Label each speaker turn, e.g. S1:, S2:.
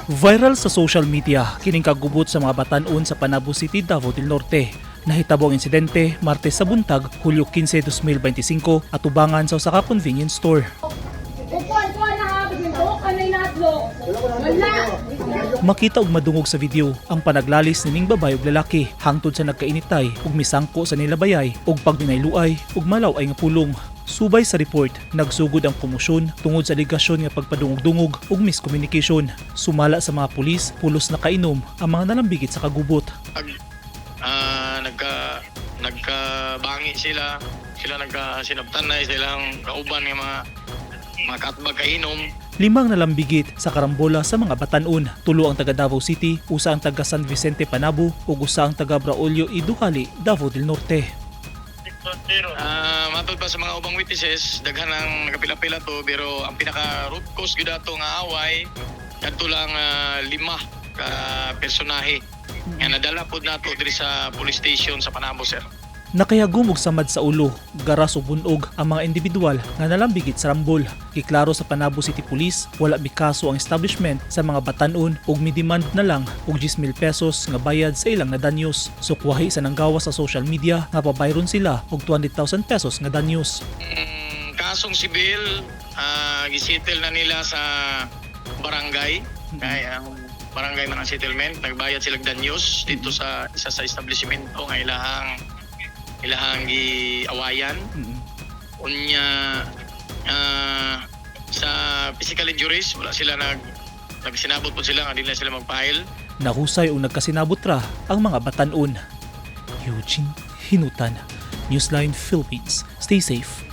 S1: Viral sa social media kining kagubot sa mga batan-on sa Panabo City, Davao del Norte. Nahitabo ang insidente Martes sa buntag, Hulyo 15, 2025, atubangan sa usa ka convenience store.
S2: Upuan-puan na ha, bitin ko, kanay natlo. Wala!
S1: Makita og madungog sa video ang panaglalis nining babae ug lalaki hangtod sa nagkainitay ug misangko sa nilabayay ug pagbinayluay ug malaw-ay nga pulong. Subay sa report, nagsugod ang komosyon tungod sa alegasyon nga pagpadungog-dungog ug miscommunication. Sumala sa mga pulis, pulos na kainom ang mga nalambigit sa kagubot.
S3: Pag nagkabangi sila sila nagka sinabtanay silang kauban nga mga kaatbag kainom.
S1: Limang nalambigit sa karambola sa mga batan-on. Tulo ang taga Davao City, usa ang taga San Vicente Panabo ug usa ang taga Braulio E. Ducali, Davao del Norte.
S3: Matod pa sa mga ubang witnesses, daghan ang nagapila-pila to, pero ang pinaka root cause gyud ato nga away kadto lang lima ka personahe nga nadala pod nato diri sa police station sa Panabo, sir.
S1: Nakayagum og samad sa ulo, garas ug bunog ang mga individual nga nalambigit sa rambol. Giklaro sa Panabo City Police, wala mikaso ang establishment sa mga batan-on ug midemand na lang og 10,000 pesos nga bayad sa ilang nadanyos. Sukwahi sa nanggawas sa social media nga pabayron sila og 200,000 pesos nga danyos.
S3: Kasong sibil, gisettle na nila sa barangay. Kaya ang barangay man ang settlement, nagbayad sila og danyos dito sa isa sa establishmento nga ilahang giawayan. Unya, sa physical injuries, wala sila nagsinabot po sila nga dili na sila mag-file.
S1: Nahusay o nagkasinabot ra ang mga batan-on. Eugene Hinutan, Newsline Philippines. Stay safe.